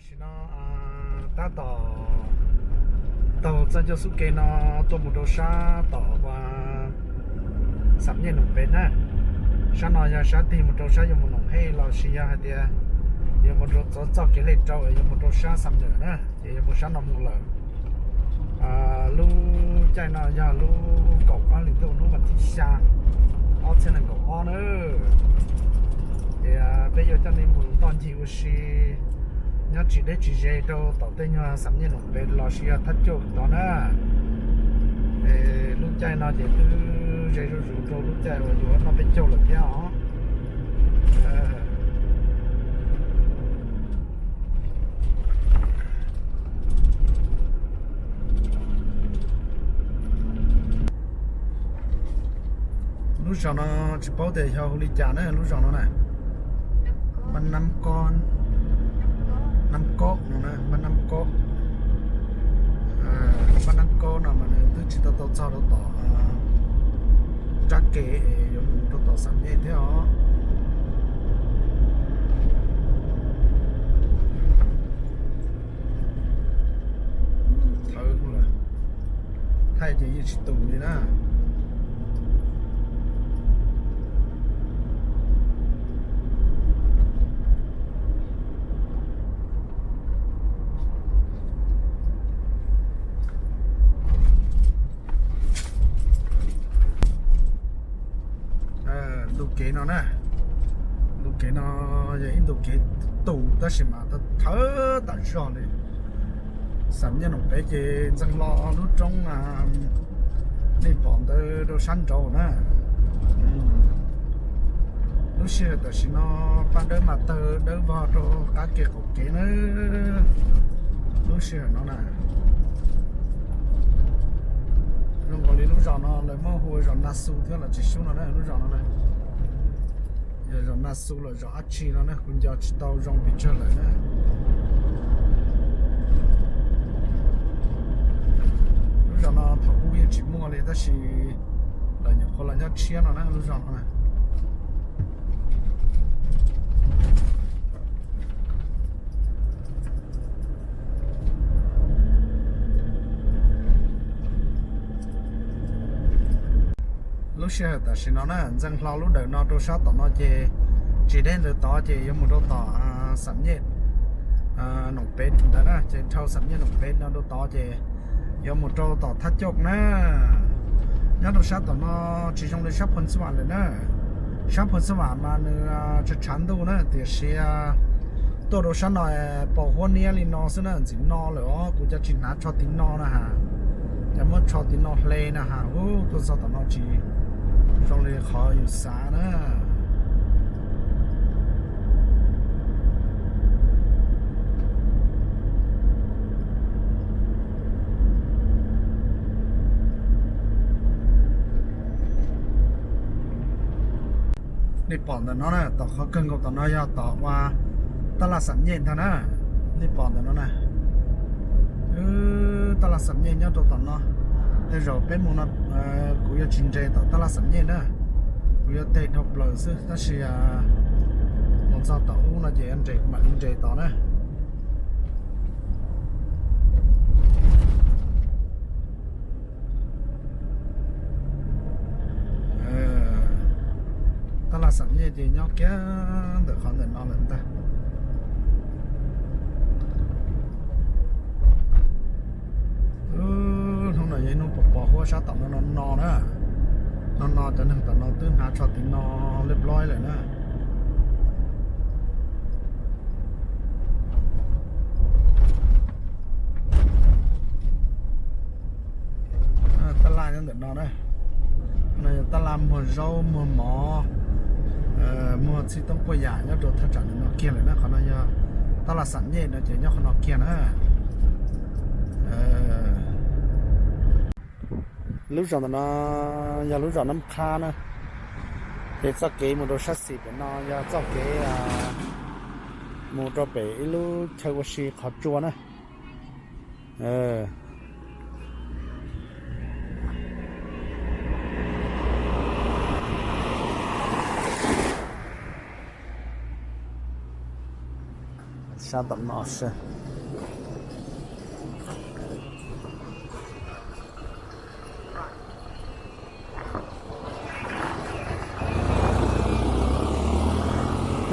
Tam sim no tab tom taug txoj ncauj xub ke no tuaj mus rau sab tom Xam Nyej Noom Pem na. Sab no yog sab tig mus rau sab yuav mus Noom Hej los sis yog hais tias yuav mus rau txoj kev lej rau yuav mus rau sab Xam Nwm na, ces yuav mus sab no mus lawm. Lub caij no yog lub kaum ob hlis ntuj hnub vas thib xya ob txhiab nees nkaum ob na. Ces peb yuav coj nej mus ntoj ncig ua si nyob tsis deb tsis ze rau tom tej nyuag Xam Nyej Noom Pem los sis yog Thab Cauj tod na. Lub caij no ces twb ze zuj zus rau lub caij uas yuav noj peb caug lawm thiab os. Lub zos no tsis paub tias yog hu li cas na, lub zos no na. Npab Nab Ko, Nab Ko no, Npab Nab Ko. Npab Nab Ko no mas nws twb tsis tau tau txog rau tom nrab kev yuav mus rau tom Xam Nyej thiab os. Thawv lawm, thaij ces yeej tsis tus li na. Ntu kev no na, ntu kev no yog ib ntu kev tus tab sis mas thawv tas zog li. Xam Nyej Noom Pem ces ntxeev hlo lub roob nej pom ntawd rau sab nraud na. Lub sij hawm tam sim no paj dawb mas tawg dawb vog rau qab kev qaum kev na. Lub sij hawm no na, zoo nkaus li lub zos no lawv muab hu ua zos Na Xu thiab los tsis sub no na, lub zos no na. Yog zos Na Xu los zos dab tsi no na kuv nco tsis tau zoo pes tsawg lawm na. Lub zos no thaum ub yeej tsis muaj li tab sis lawv nyuam qhuav los nyob tshiab no na lub zos no na. Lub sij hawm tam sim no na ntxeev hlo lub dawm no rau sab tom no ces tsis deb ntawd tod ces yuav mus rau tom Xam Nyej Noom Pem ntawd na, ces dhau Xam Nyej Noom Pem no rau tod ces yuav mus rau tom Thab Cauj na. Nyob rau sab tom no tsis zoo li sab Phu Xab Vam lawm na. Sab Phu Xab Vam mas nws tshav tshav ntuj na tiam sis tuaj rau sab no pos huab niab li no xwb na, ntxim no lawm os, kuv cov tsis hnav tsho tim no na has, cov muab tsho tim no hle na has, tuaj txog tom no tsis zoo li qhov yus xav na. Nej pom ntawm no na, tom qhov kawg nkaus tom no yog tom ua tab laj Xam Nyej ntag na. Nej pom ntawm no na, tab laj Xam Nyej nyob rau tom no. Tej zaum peb mus no kuv yuav tsis nres tom tab laj Xam Nyej na, kuv yuav teg dhau plaws xwb, tab sis mus txog tom ub no ces yuav nres mam li nres tom na. Tab laj Xam Nyej ces nyob kiag ntawm qhov ntawm no lawm ntag. Hnub no yog ib hnub pos pos huab sab tom no no no na. No no cov neeg tom no twb hnav tsho tim no liab plob lawm na. Tab laj nyob ntawm no na, no yog tab laj muag zaub muag mov, muag txhij toob puaj yam nyob rau thaj tsam ntawm no kiag lawm na. Qhov no yog tab laj Xam Nyej no ces nyob qhov no kiag na. Lub zos ntawm no yog lub zos Nab Qhab na, ces txoj kev mus rau sab xis pem no yog txoj kev mus rau pem ib lub chaw ua si qhov tsua na. Sab tom no sab.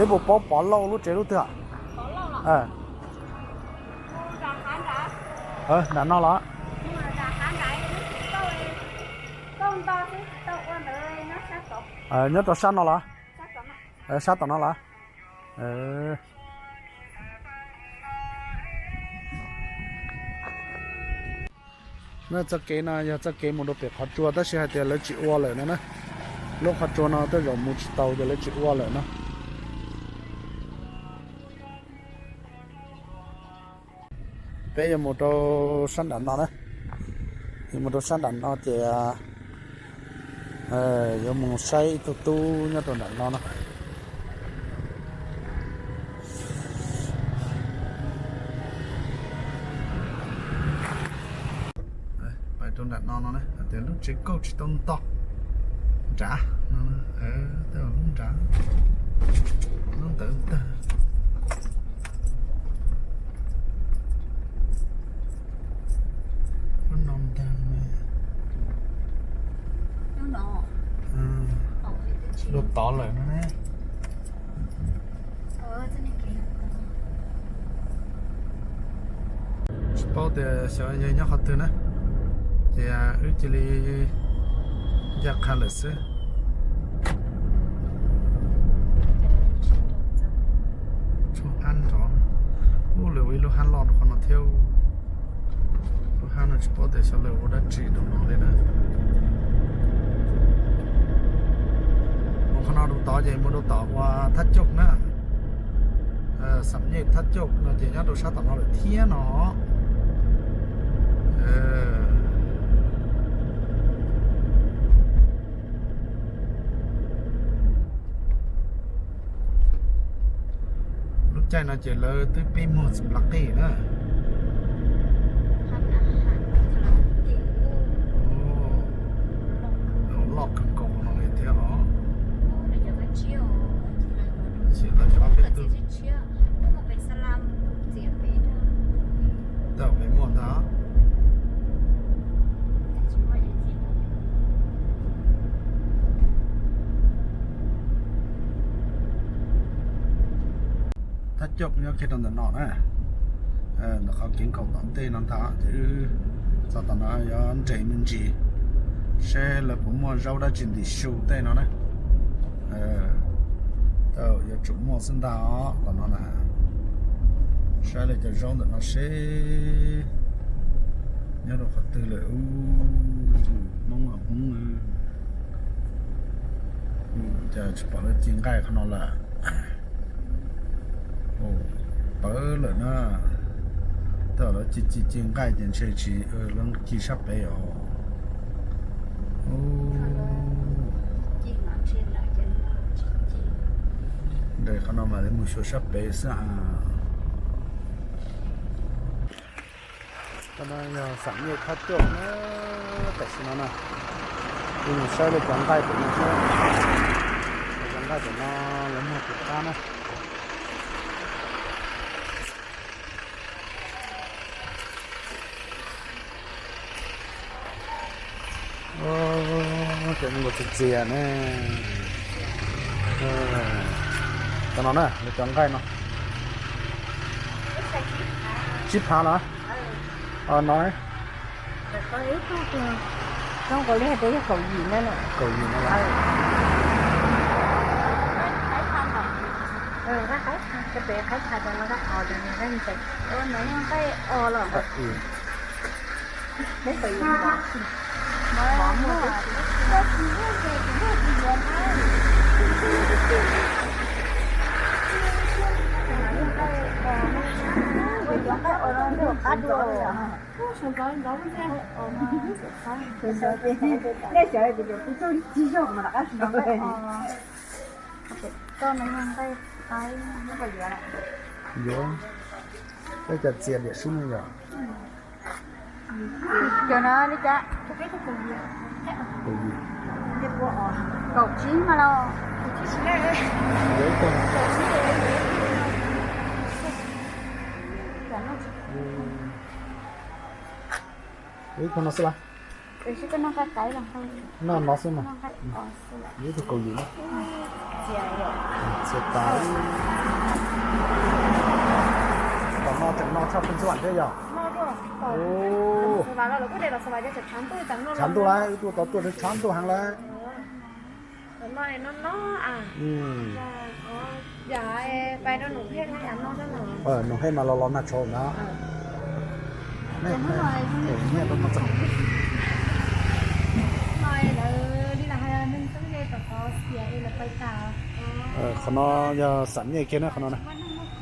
Neb puas paub Pov Lauj lub tsev lub twg? Nram no los? Nyob rau sab no los? Sab tom no los? No txoj kev no yog txoj kev mus rau pem qhov tsua tab sis hais tias lawv tsis ua lawm no na. Lub qhov tsua no tej zaum mus tsis tau ces lawv tsis ua lawm no. Peb yuav mus rau sab nram no na. Yuav mus rau sab nram no ces yuav mus saib ib tug tub nyob rau nram no no. Pais rau nram no no na, hais tias lub tsev kauj tsis tau nto. Nrad no, tej lub nrad, lub ntawd ntag. Lub no ntag. Dua tod lawm no ne. Tsis paub tias xyov yog nyob qhov twg na, ces wb cia li ncaj qha lawm xwb. Tshuav hab nrov, ub, lawv ua ib lub hab loj rau qhov no thiab. Lub hab no tsis paub tias xyov lawv ua dab tsi rau no li na. Mus qhov no rau tod ces mus rau tom uas Thab Cauj na. Xam Nyej Thab Cauj no ces nyob rau sab tom no lawm thiab no. Lub caij no ces lawv twb pib muag txiv npla qij na. Loj kawg nkaus no li thiab os. Tab sis lawv cov peb tug tau peb muag ntag. Thab Cauj nyob kiag rau ntawm no na, ntawm qhov kev nkaum tom ntej no ntag ces wb txog tom no yuav nres me ntsis seb lawv puas muaj zaub dab tsi ntim su tej no na. Yuav tsum muaj xwb ntag os tom no na. Saib lawv cov zaub ntawm no seb nyob rau qhov twg lawm. Ub, Hmoob, Hmoob, cas tsis pom lawv ci nqaij qhov no lawm. Pawv lawm na. Tej zaum lawv ci ci ci nqaij ces ntshe tsis, lawv ci sab pem os. Nres qhov no mas lawv mus xyuas sab pem xwb a. Qhov no yog Xam Nyej Thab Cauj na, tam sim no na. Wb mus saib lawv cov nqaij pem no seb, lawv cov nqaij pem no lawv muag puas qab na. Cov nkaus txias txias ne. Cov no na, lawv cov nqaij no. Tsib phav los? No. Kaum yim no. Kaum yim no. Yuav, peb cov txias liam sub ne yog. Cov no li cas? Kaum tsib no los? Ib tug no xwb las. Noj no xwb mas. Ib tug kaus yim na. Txias tas. Tom no tseem no tshaj pheej xwb thiab yog. Tshav ntuj lawm, wb tuaj tau tuaj tshav ntuj heev lawm. Nus Hej mas los los nag tshauv ntag. Qhov no yog xam nyej kiag na, qhov no na.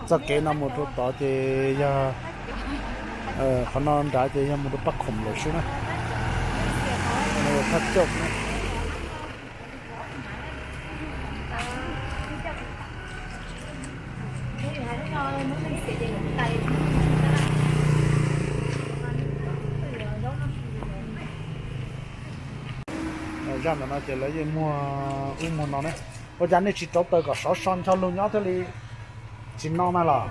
Txoj kev no mus rau tod ces yog, qhov no nrad ces yog mus rau Paj Khoom lawm xwb na. Thaj cauj na. Zaj ntawm no ces lawv yeej muag ub muag no ne. Ua cas nej tsis rauv taws kom sov so ncho lug nyob thiaj li tsis no mas los?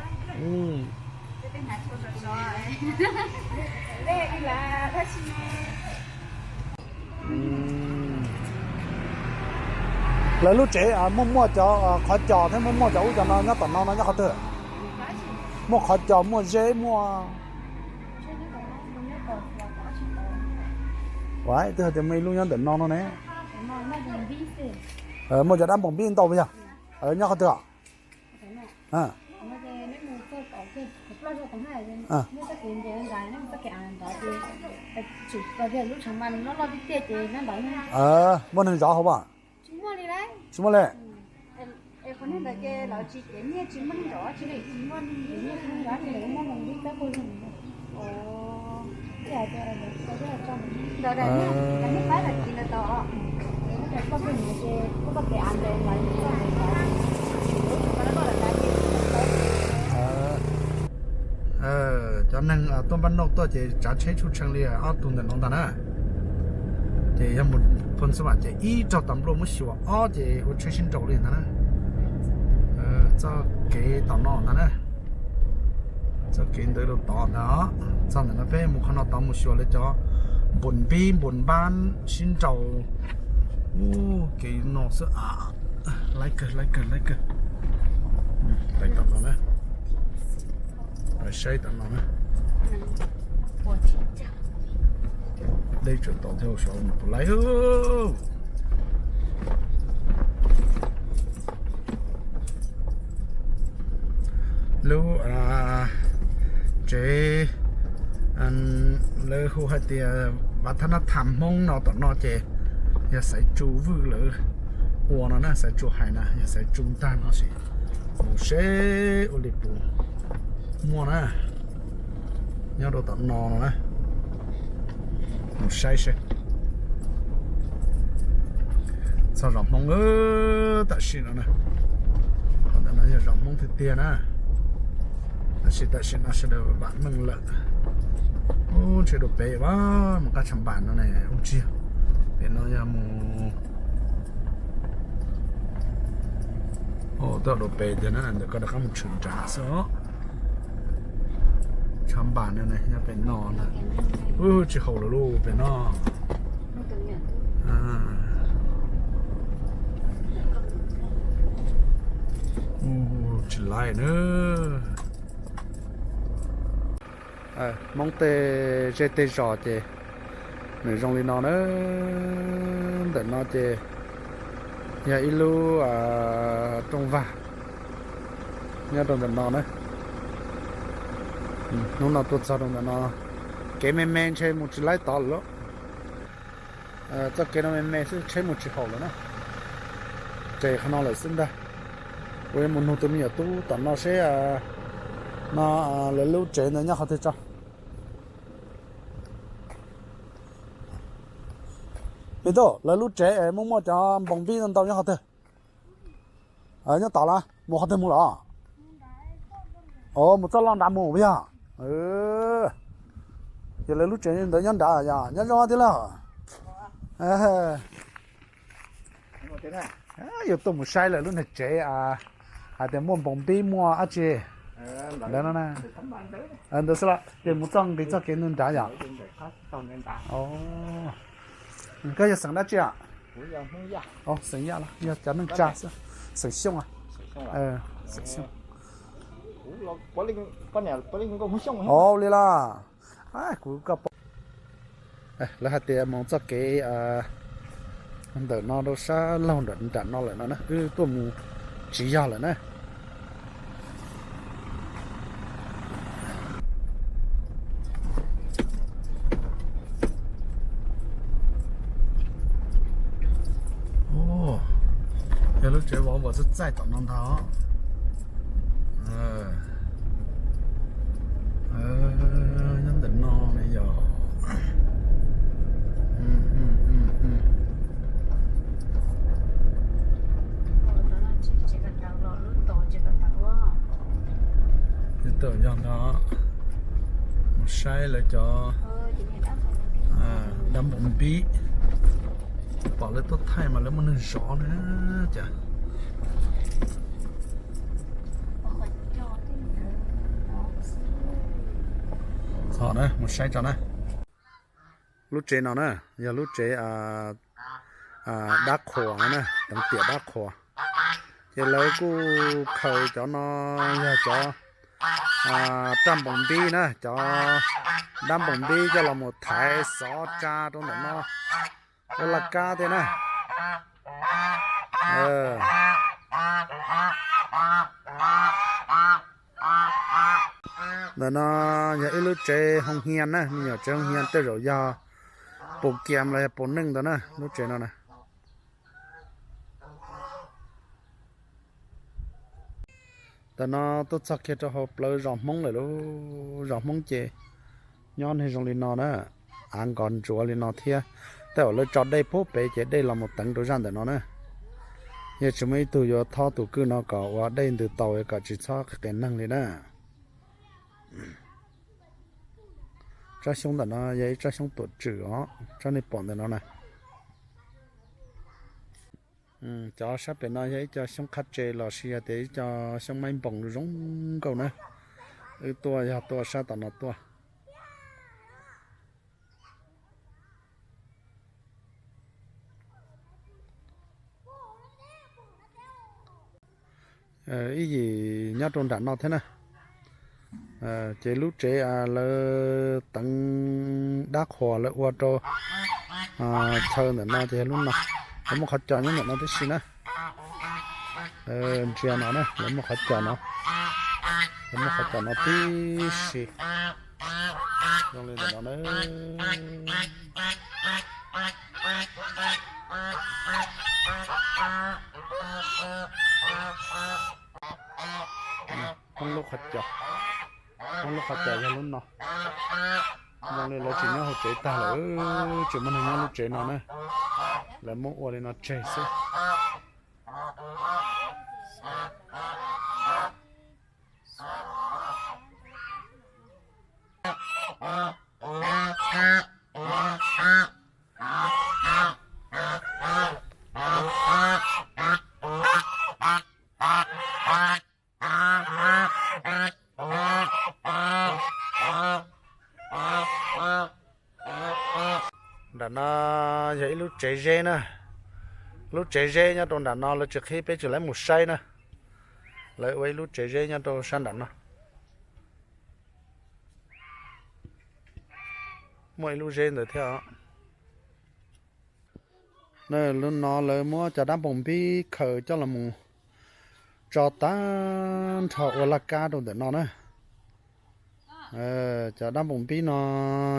Lawv lub tsev muaj muaj cov qhov cos thiab muaj muaj cov ub cov no nyob tom no no nyob qhov twg? Muaj qhov cos muaj zeb muaj. Ua twb hais tias muaj ib lub nyob ntawm no no ne. Muaj cov dab npoos npib ntau yog nyob qhov twg os? Muaj neeg zov hauv mas? Tsis muaj li. Cov neeg tuaj npaj noj tuaj ces tsav tsheb tshwj tshee li ob tug ntawm no ntag na. Ces yog mus phoos xab vam ces ib rog tas nplua muab xyuas ob ces ua tsheb sib nraus li ntag na. Txoj kev tom no ntag na. Txoj kev ntawd rau tod ntag. Txog ntawm no peb mus qhov no tod mus xyuas lawv cov npus npib npus npab sib nraus. Ub, kev no xwb. Laib kawg, laib kawg, laib kawg. Pais tom no na. Pais saib tom no na. Deb tsawv tom thiab xyov puas laib. Lub tsev lawv hu hais tias Vaj Thab Nab Tham Hmoob no tom no ces yog Xaiv Tsu Vwj lawv ua no na, Xaiv Tsu hais na, yog Xaiv Tsu ntag no sis mus seb ua li puas muaj na. Nyob rau tom no no na. Mus saib seb. Txog zos Hmoob tam sim no na. Qhov ntawm no yog zos Hmoob tiag tiag na. Tab sis tam sim no sawv daws vam meej lawm. Ub, ntshe dua pem, mus qab Tshav Npas no ne, ub tsis yog. Pem no yog mus, tuaj dua pem tiag na, ntawm ko rov qab mus tshwm nrad xwb os. Tshav Npas no ne, nyob pem no ntag. Ub, tsis haum lawm lauj pem no. Ub, tsis laib na. Hmoob tej zej tej zos ces nws zoo li no na. Ntawm no ces yog ib lub rooj vag nyob rau ntawm no na. Hnub no tuaj txog rau ntawm no, kev me me ntshe mus tsis laib tod lawm lauj. Txoj kev no me me xwb, tsheb mus tsis haum lawm na. Ces qhov no lawm xwb ntag. Kuv yuav mus nug tus me nyuam tub tom no seb no lawv lub tsev ntawd nyob qhov twg tso. Me tub, lawv lub tsev muaj muaj cov npoos npib ntau nyob qhov twg? Nyob tod las, mus qhov twg mus los? Mus txoj loj nrad mus puas yog? Ces lawv lub tsev ntawd nyob nrad yog nyob zoo thiab lauj. Yuav tuaj mus saib lawv lub niag tsev, hais tias muaj npoos npib muaj dab tsi ntawd no na. Ntawd xwb los ces mus txoj nqis txoj kev ntawd nrad yom. Ub, Koj yog xeem dab tsi a? Xeem Yaj los yog cov neej tsa xwb? Xeem Xyooj a? Xeem Xyooj. Ua li los. Kuv, lawv hais tias mus txoj kev ntawm no rau sab laug nram no lawm no na, wb tuaj mus tsis yog lawm na. Yog lub tsev vov npuas txaij txaij tom no ntag. Nyob ntawm no yog yog ntag, mus saib lawv cov dab npoo npib. Pom lawv tuaj thaij mas lawv muaj neeg zov na. Cas ho na, mus saib tso na. Lub tsev no na, yog lub tsev dab qhuas na, teev tiam dab qhuas. Ces lawv kuj khaws cov no, yog cov raj npoos npib na, cov dab npoos npib coj los mus thaiv xov tsa rau ntawm no, ua laj kab thiab na. Ntawm no yog ib lub tsev hoo hias na, me nyuam tsev hoo hias tej zaum yog pus kias los yog pus neej ntawd na, lub tsev no na. Ntawm no tuaj txog kiag rau hauv plawv zos Hmoob lawm lauj. Zos Hmoob ces nyob neeg zoo li no na, av nkos ntsuav li no thiab. Tej zaum lawv tso dej puag pem ces dej los mus teev rau zaj ntawm no na. Yog tsis muaj ib tug yuav thob tus kwj no kom ua dej ntws tau kom tsis txhob qias neeg li na. Tsob xyoob ntawm no yog ib tsob xyoob tuam tswm os, tsob nej pom ntawm no na. Cov sab pem no yog ib co xyoob qhab tse los sis yog tias ib co xyoob maib npoos zoo nkauj na. Wb tuaj yog tuaj sab tom no tuaj. Ib yim nyob rau nram no thiab na. Ces lub tsev lawv teev dab qhuas lawv ua rau chaw ntawm no ces yog lub no. Lawv muaj qhov cos nyob ntawm no tib si na. Ntsia no na, lawv muaj qhov cos no, lawv muaj qhov cos no tib si. Zoo li ntawm no na. Poob lub qhov cos, poob lub qhov cos yog lub no. Zoo li lawv tsis nyob hauv tsev tag lawm, tsis muaj neeg nyob lub tsev no na. Lawv muab ua li no tseg xwb. Nram no yog ib lub tsev zeb na. Lub tsev zeb nyob rau nram no lawv tsis qhib, peb tsis lawv mus saib na. Lawv ua ib lub tsev zeb nyob rau sab nram no. Muaj ib lub zeb ntawd thiab os. Lub no lawv muab cov dab npoo npib khaws coj los mus tso tag nrho ua laj kab rau ntawm no na. Cov dab npoo npib no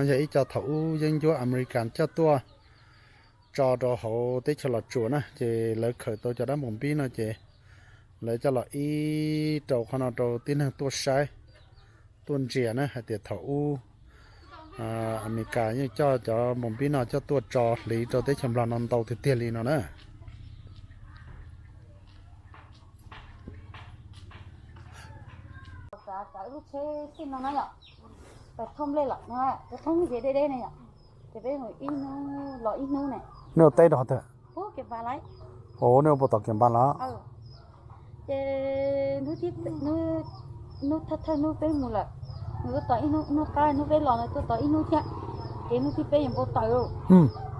yog ib co thaum ub yeeb ncuab American coj tuaj tso rau hauv teb chaws Los Tsuas na, ces lawv khaws tau cov dab npoo npib no ces lawv coj los ib rau qhov no rau tib neeg tuaj saib, tuaj ntsia na hais tias thaum ub Amelikas yeej coj cov npoo npib no coj tuaj tso hliv rau teb chaws Nplog no ntau tiag tiag li no na. Lub tsheb xij no na yom, pais thauj nplej lawm no, peb qeeb ces deb deb ne yom, ces peb mus ib hnub los ib hnub ne. Nej ua teb rau qhov twg? Ub, nej ua puas tom Kias Npas los? Ces hnub thawj thawj hnub peb mus lawm, nws tuaj tos ib hnub, hnub qab hnub peb los nws tuaj tos ib hnub thiab, ces hnub thib peb yuav npau taws lauj.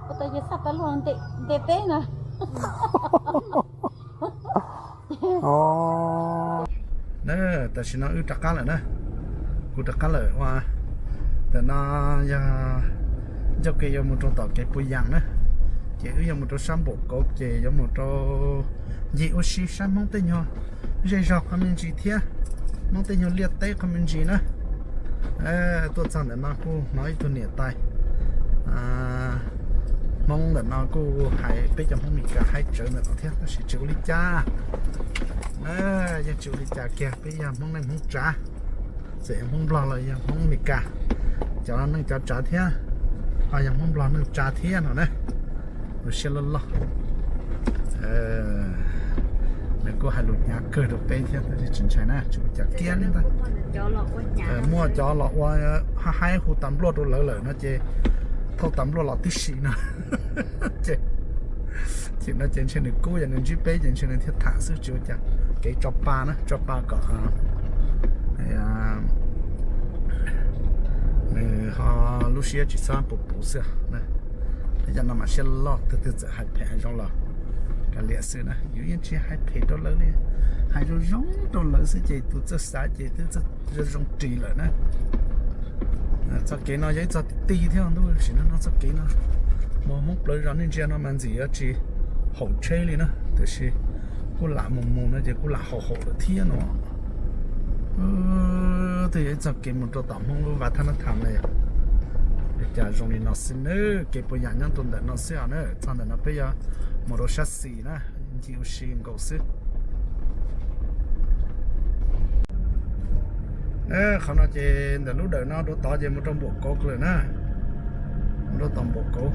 Ua tas ces xaj tas luag ntes peb na. Tam sim no wb rov qab lawm na, kuv rov qab lawm ua. Ntawm no yog ncauj kev yuav mus rau tom kev Pus Yas na, ces wb yuav mus rau sab Npam Kauv ces yuav mus rau ncig ua si saib Hmoob tej nyuag zej zog qhov me ntsis thiab, Hmoob tej nyuag liaj teb qhov me ntsis na. Tuaj txog ntawm no kuj hnov ib tug niam tais Hmoob ntawm no kuj hais peb cov Hmoob Meskas haib tsawv ntawm no thiab tab sis tsis ua li cas. Yeej tsis ua li cas kiag, peb yog Hmoob neej Hmoob tsav, txawm yog Hmoob Nplog los yog Hmoob Meskas, cov neej cov tsav thiab, ho yog Hmoob Nplog neej tsa thiab no na. Ua siab loj loj. Nws kuj hais lus hnyav kawg rau peb thiab tab sis tsis ntshai na, tsis ua cas kiag li ntag. Muaj cov los ua haib hu tas npluaj rau lawv lawm no ces thauj tas npluaj los tib si no. Ces no ces ntshe nws kub, yog nws ntsib peb ces ntshe nws thiaj tham xwb, tsis ua cas. Kev tso pa na, tso pa kom nws ho lub siab tsis txhob puv puv xwb. Cov no mas siab loj, twg twg txawm hais phem hais zoo los kav liam xwb na, yus yeej tsis hais phem rau lawv li, hais zoo zoo rau lawv xwb ces tus txawj xav ces twb zoo zoo ris lawm na. Txoj kev no yog ib txoj ti thiab ntuj, sim no no txoj kev no mus Hmoob plawv zos nej ntsia no mas ntxim yuav tsis haum tsheb li na, tiam sis kuj lam mus mus no ces kuj lam haum haum lawm thiab no. Twb yog ib txoj kev mus rau tom Hmoob lub vaj thab nab tham na yom. Li cas zoo li no xwb na, kev Pus Yas nyob rau ntawm no xwb os na, txog ntawm no peb yuav mus rau sab xis na, ncig ua si nkaus xwb. Qhov no ces ntawm lub dawm no dua tod ces mus rau Npam Kauv lawm na, mus rau tom Npam Kauv.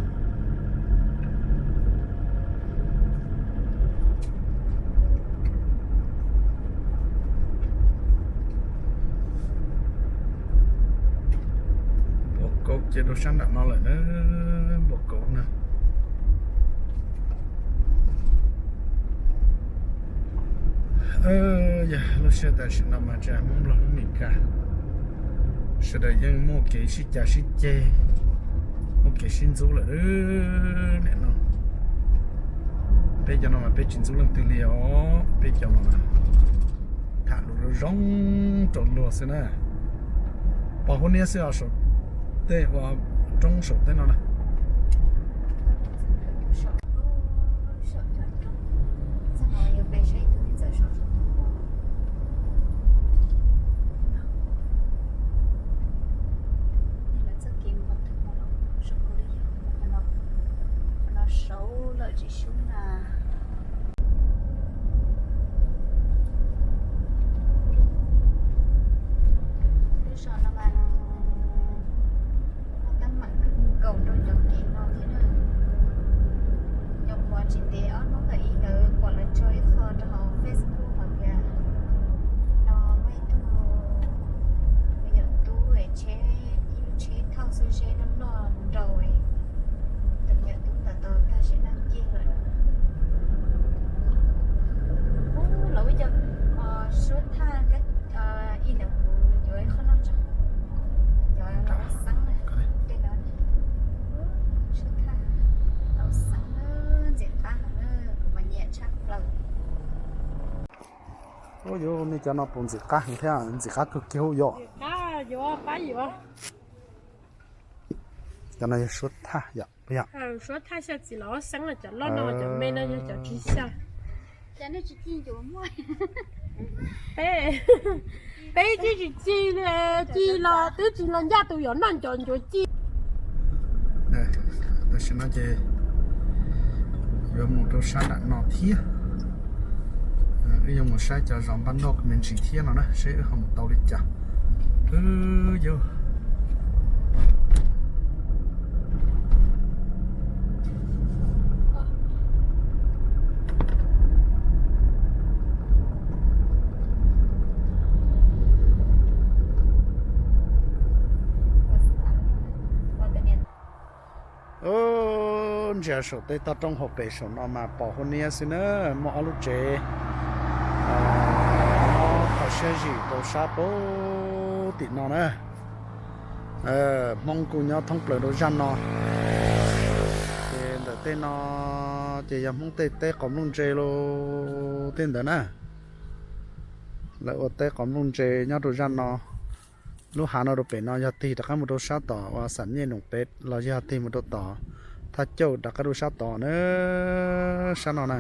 Npam Kauv ces rau sab nram no lawm na, Npam Kauv na. Yog lub sij hawm tam sim no mas tsis hais Hmoob Nplog Hmoob Meskas, sawv daws yeej muaj kev sib cav sib ceg, muaj kev sib ntxub lawm nim no. Peb cov no mas peb tsis ntxub leej twg li os, peb cov no mas tham lus zoo zoo rau luag xwb na. Pos huab niab xwb os, saum tej ua roob saum tej no na. Lub zos no mas tab mam kawg nkaus rau cov kev no thiab na. Nyuam qhuav tsis ntev ob hnub ntawd ib nkawd pom lawv tso ib qho rau hauv Facebook hais tias no muaj ib tug me nyuam tub es tsheb, ib lub tsheb thauj xwb zeb loj loj nraus es tus me nyuam tub ntawd tau tag sim neej kiag lawm. Lawv ua cov suab thaj ib ntawd kuv yuav ib qho noj tso, cov laus xeeb na, tej no suab thaj laus xeeb na, ntxim qab heev na, kuv mas nyiam tshaj plaws. Ub, yuav nej cov no puas ntxim qab heev thiab, ntxim qab kawg kiag hu yom. Cov no yog suab thaj yom, puas yog? Suab thaj xya txim los xeeb, cov loj no, cov me no yog cov tsis xya. Peb, peb tsis tsis ci, ci los twb tsis los ncaj tus yuav noj ncuav ci. Tam sim no ces yuav mus rau sab nram no thiab. Wb yuav mus saib cov zos npab noj me ntsis thiab no na, seb wb ho mus tau li cas. Wb yuav Ntsia saum tej toj roob hauv pes saum no mas pos huab niab xwb na, muaj ob lub tsev kho siab zim rau sab pem tim no na. Hmoob kuj nyob thoob plaws rau zaj no, ces Tej no ces yog Hmoob tej teb qos nplooj ntse los tej ntawd na. Lawv ua teb qos nplooj ntse nyob rau zaj no. Lub hav no rau pem no yog tig rov qab mus rau sab tom uas Xam Nyej Noom pem los yog tig mus rau tom Thaj Cauj rov qab rau sab tod na, sab no na.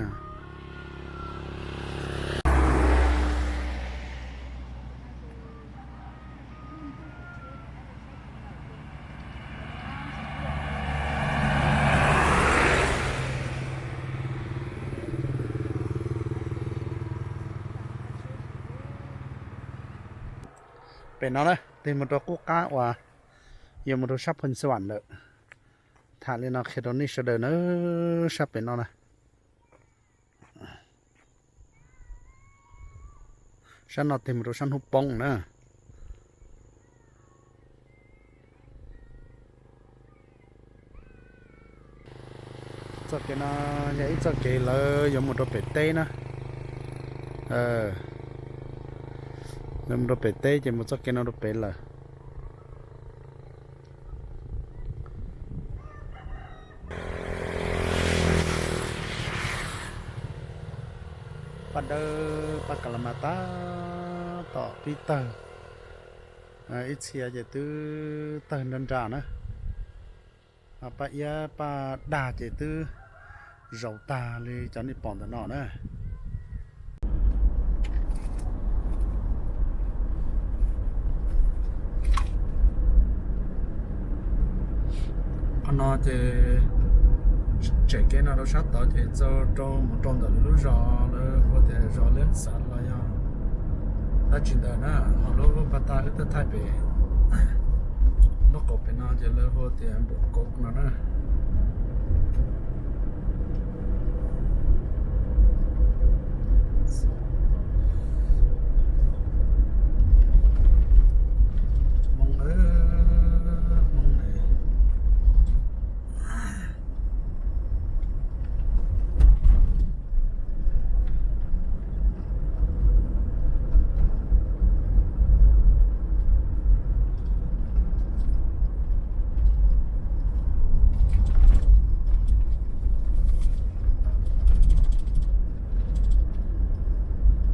Pem no na, tig mus rau qub qab uas yuav mus rau sab Phoos Xas Vam lawm. Tham li no qhia rau nej sawv daws na, sab pem no na. Sab no tig mus rau sab hnub poob na. Txoj kev no yog ib txoj kev lawv yuav mus rau pem teb na. Yuav mus rau pem teb ces mus txoj kev no rau pem lawm. Paj dawb paj ka la mas tab tom pib tawg, ib txhia ces twb tawg nra nra na. Paj iab paj dag ces twb zaus tag li cov nej pom ntawm no na. Qhov no ces tseem kev no rau sab tod ces txog rau mus rau ntawm lawv lub zos, lawv hu tias zos Liab Xav los yog dab tsi ntawd na. Ho lub pas tag wb tuaj thaij pem lub qaum pem no ces lawv hu tias Npum Kauv no na. Hmoob, Hmoob ne.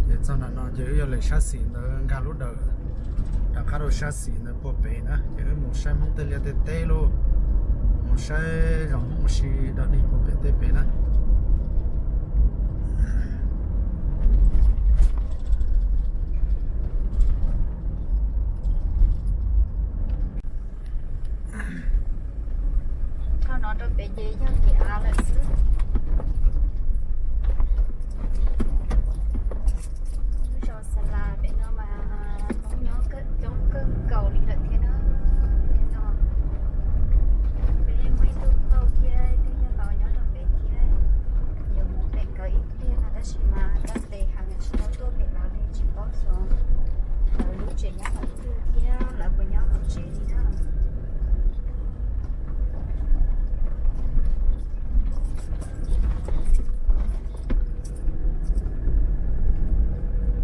Ces txog ntawm no ces wb yuav lem sab xis ntawd nkag lub dawm rov qab rau sab xis ntawd puag pem na, ces wb mus saib Hmoob tej liaj tej teb lauj, mus saib zos Hmoob ua si dog dig puag pem tej pem na. Thaum no rau pem ces yog kev av lawm xwb. Lub zos Xas Las pem no mas Hmoob nyob coob kawg nkaus li lawm thiab na. Pem muaj ib tug phauj thiab ib tug yawg laus nyob rau pem thiab, yuav mus pem nkawd ib pliag no tab sis mas tab tes heev tsis tau tuaj pem lawv li, tsis paub xyov lawv lub tsev nyob qhov twg thiab lawv puas nyob hauv tsev li na.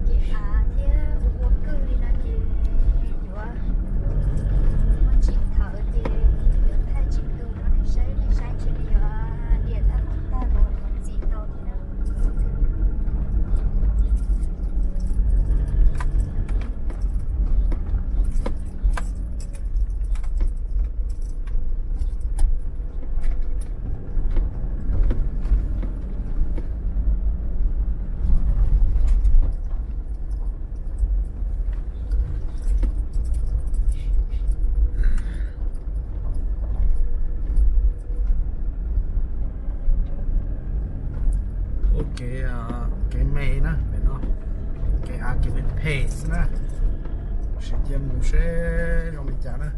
Ces av thiab ua ua kwj li no ces yuav muaj tsim thaum ces yuav thaij tsis tu rau nej saib, nej saib ntshe nej yuav liam tag tag los txim ntau thiab na. Ua kev, kev me na pem no, kev av kev me phem xwb na. Sim cia mus seb zoo li cas na.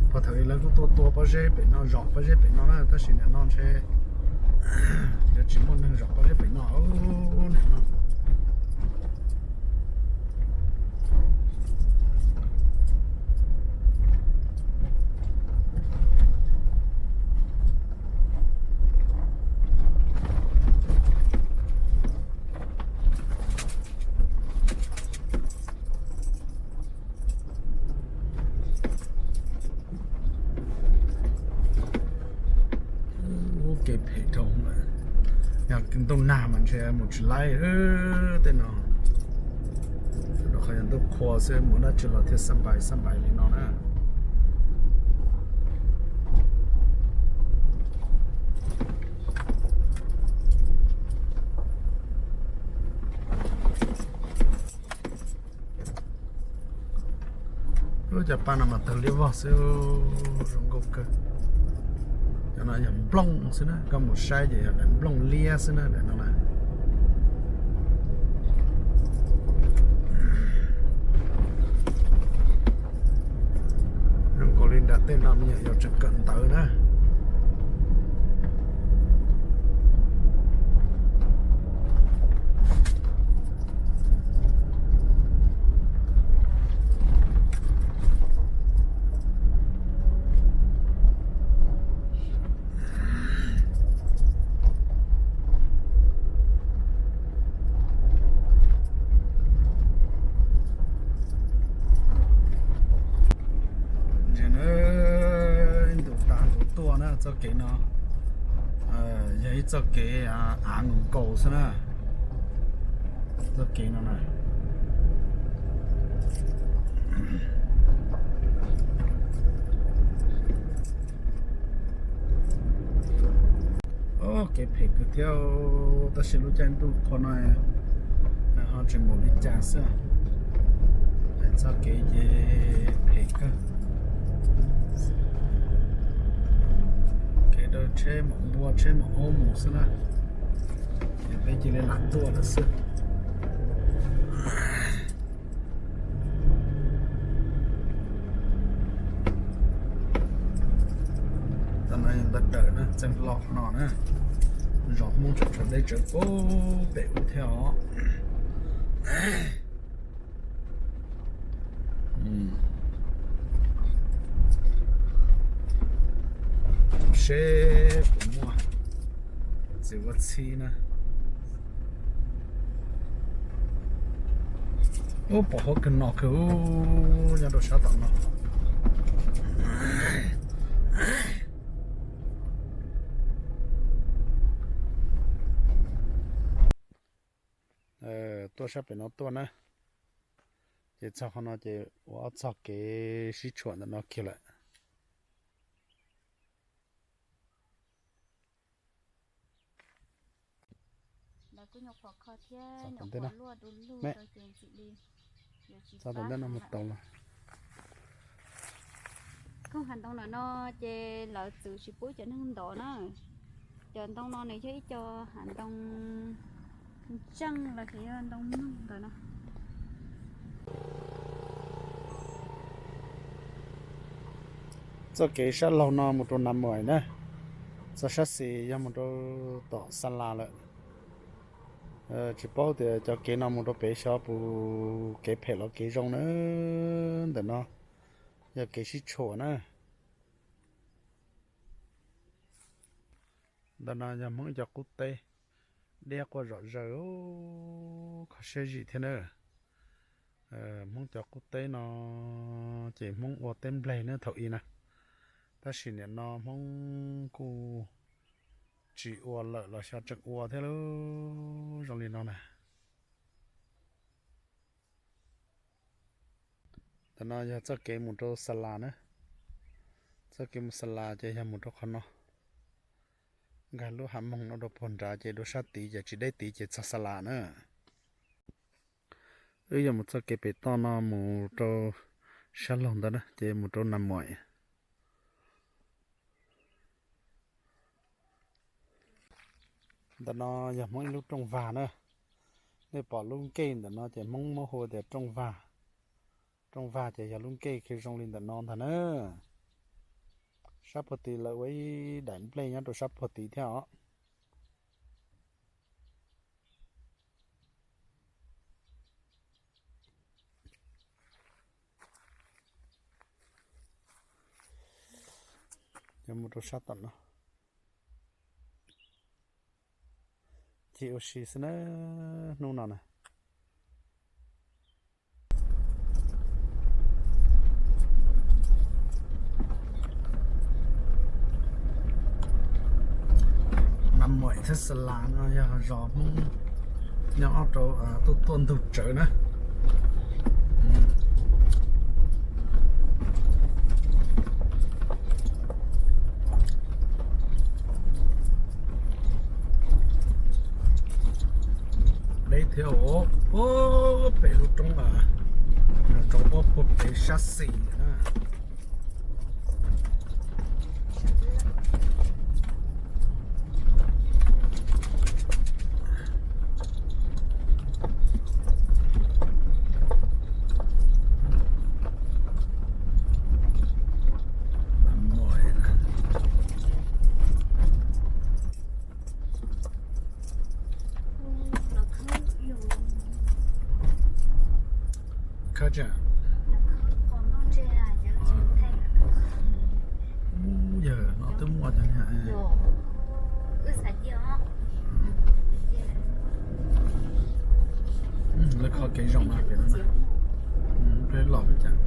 Puag thaum ub lawv kuj tuaj tua pob zeb pem no, zom pob zeb pem no na, tab sis nim no ntshe yuav tsis muaj neeg zom pob zeb pem no, nim no. Ua Kev phem dhau lawm. Yog ntuj nag mas ntshe mus tsis laib tej no. Rau qhov yog ntuj qhua xwb mus dab tsi los thiaj xab npais xab npais li no na. Lub cov paj no mas tawg liab vog xwb, zoo nkauj kawg. Cov no yog nplooj xwb na, koj mus saib ces yog daim nplooj liab xwb na, daim no na. Zoo nkaus li nram tej no me nyuam yaus tseem kawm ntawv na. Ntsia na, ib ntus tas ntus tuaj na, txoj kev no yog ib txoj kev av nkaus nkaus xwb na. Txoj kev no na. Kev phem kawg thiab, tab sis lub caij ntuj qhua no ho tseem npaum li cas xwb. Txoj kev ces phem kawg. Kev dawm tsheb mam npua tsheb mam aub mus xwb na. Ces peb cia li lam tuaj lawm xwb. Tam no yog ntawm dawm na, txeev hlo no na. Zos Hmoob tseem tshuav deb tsawv puag pem ub thiab os. Seb puas muaj txiv huab txhib na. Ub, pom huab kawg no kawg, nyob rau sab tom no. Tuaj sab pem no tuaj na, ces txog qhov no ces ua ob txoj kev sib tshuam ntawm no kiag lawm. Txog tom ntej no mus tau los. Koog hav ntoo ntawm no ces lawv txwv tsis pub cov neeg ntov na. Cov ntoo no nws yog ib co hav ntoo ntseej los yog ntoo mog ntawm no. Txoj kev sab laug no mus rau Nas Muam na, txoj sab xis yog mus rau tom Xa Las lawm. Tsis paub tias cov kev no mus rau pem xyov puas kev phem los kev zoo na. Ntawm no yog kev sib tshuam na. Ntawm no yog Hmoob cov qub teb, deb quaj zom zaws, kho siab zim thiab na. Hmoob cov qub teb no ces Hmoob ua teb nplej na thaum ub na, tab sis nim no Hmoob kuj tsis ua lawm los xyov tseem ua thiab lauj, zoo li no na. Ntawm no yog txoj kev mus rau Xa Las na. Txoj kev mus Xa Las ces yog mus rau qhov no, nkag lub hav moog no rau puag nrad ces dua sab tid ces tsis deb tid ces txog Xa Las na. Wb yuav mus txoj kev pem toj no mus rau sab laug ntawd na ces mus rau Nas Muam. Ntawm no yog Hmoob ib lub rooj vag na. Nej pom lub nkej ntawm no ces Hmoob muab hu tias rooj vag. Rooj vag ces yog lub nkej qhia zoo li ntawm no ntag na. Sab puag tid lawv ua ib daim nplej nyob rau sab puag tid thiab os. Yuav mus rau sab tom no. Ci ua si xwb na, hnub no na. Tesla no yog zos Hmoob nyob rau tuaj tuaj ntug tsawv na. Deb thiab os, pem lub roob, roob puag pem sab xis na. Khawb tseem, yawg no twb muaj cov niag, lawv kho kev zoo no pem no na, peb los peb cas.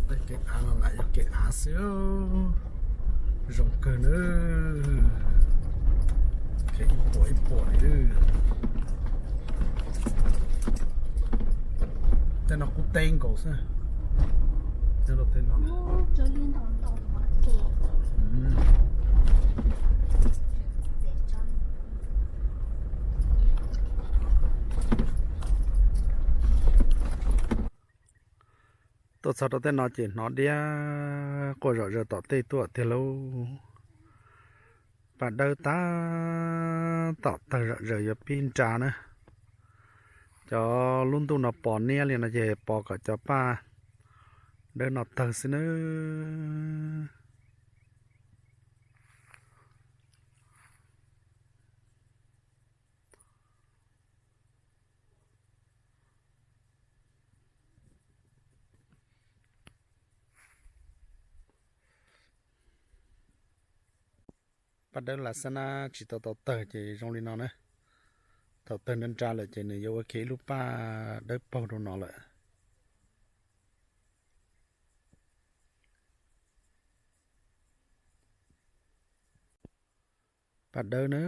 Tej kev av no lam yog kev av xwb, zoo kawg na. Kev ib puas ib puas li. Tej no qub teb nkaus xwb. Nyob rau tej no. Tuaj txog rau tej no ces hnov diab quaj zom zaws tom tej tuaj tiag lauj. Paj dawb tab tom tawg zom zaws yuav pib nra na. Cov lub ntuj no pos niab li no ces pos kom cov paj dawb no tawg xwb nawb. Paj dawb las xab nab tsis tau tau tawg ces zoo li no na. Thaum tawg nra nra lawm ces nws yuav ua kiag ib lub paj dawb paug rau no lawm. Paj dawb na,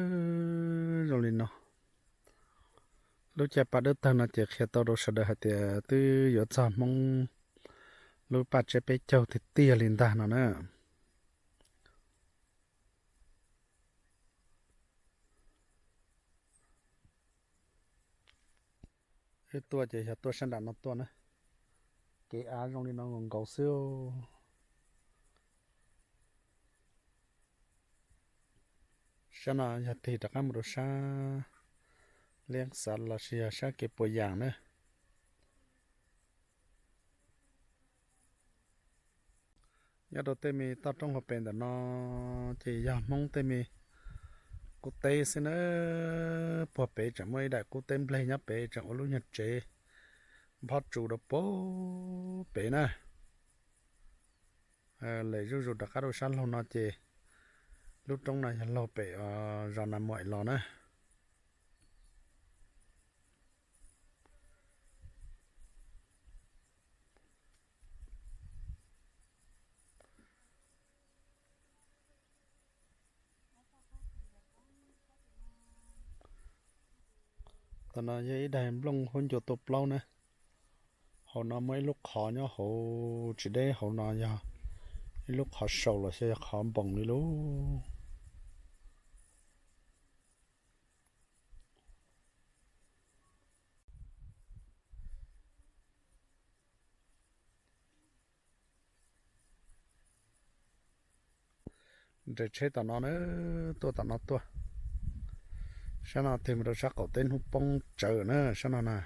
zoo li no. Lub caij paj dawb tawg no ces qhia tau rau sawv daws hais tias twb yuav txog Hmoob lub paj tsiab peb caug tiag tiag li ntag no na. Wb tuaj ces yog tuaj sab nram no tuaj na. Kev av zoo li no nkaus nkaus xwb. Sab no yog tig rov qab mus rau sab Liab Xav los sis yog sab kev puas yas na. Nyob rau tej me toj roob hauv pes ntawm no ces yog Hmoob tej me qub teb xwb na. Puag pem tseem muaj ib daim qub teb npleg nyob pem tseem ua lub nyuag tsev nphob tsu rau puag pem na. Lem zuj zus rov qab rau sab laug no ces lub roob no yog laug pem zos Nas Muam los na. Tam no yog ib daig nplooj hub ncua tuaj plaub na. Hauv no muaj ib lub qhov nyob hauv tsis deb hauv no yog ib lub qhov saus los xyov yog qhov npoos li lauj. Nres tsheb tom no na, tuaj tom no tuaj. Sab no tig mus rau sab qaum teb hnub poob tsawv na sab no na.